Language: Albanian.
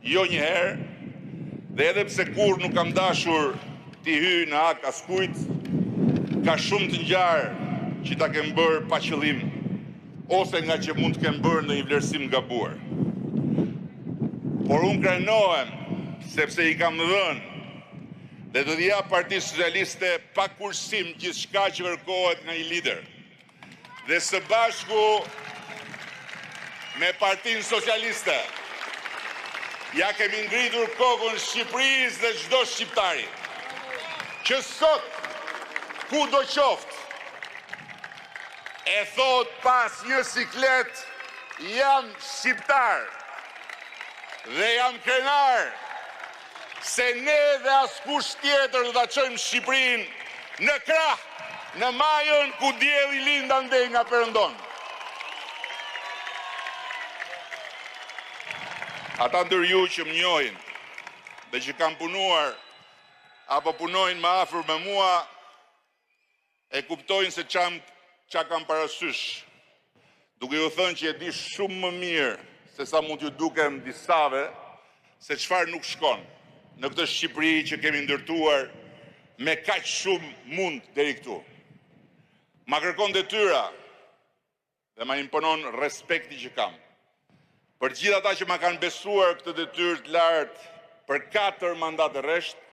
Jo një herë, dhe edhe pse kurrë nuk kam dashur t'i hyj në hak askujt, ka shumë të ngjarë që ta kem bërë pa qëllim, ose ngaqë mund të kem bërë ndonjë vlerësim të gabuar. Por unë krenohem sepse i kam dhënë dhe do t'i jap Partisë Socialiste pa kursim gjithçka që kërkohet nga një lider. Dhe së bashku me Partinë Socialiste ia kemi ngritur kokën Shqipërisë dhe çdo shqiptari që sot kudo qoftë e thotë pa asnjë siklet jam shqiptar dhe jam krenar Se ne dhe askush tjetër do ta çojmë Shqipërinë në krah, në majën ku dielli lind andej nga perëndon. Ata ndër ju që më njohin dhe që kanë punuar apo punojnë më afër me mua, E kuptojnë se ça ça kam parasysh, duke ju thënë që e di shumë më mirë se sa mund t'ju dukem disave se çfarë nuk shkon në këtë Shqipëri që kemi ndërtuar me kaq shumë mund deri këtu. Ma kërkon detyra dhe ma imponon respekti që kam për të gjithë ata që ma kanë besuar këtë detyrë të lartë për katër mandate rresht.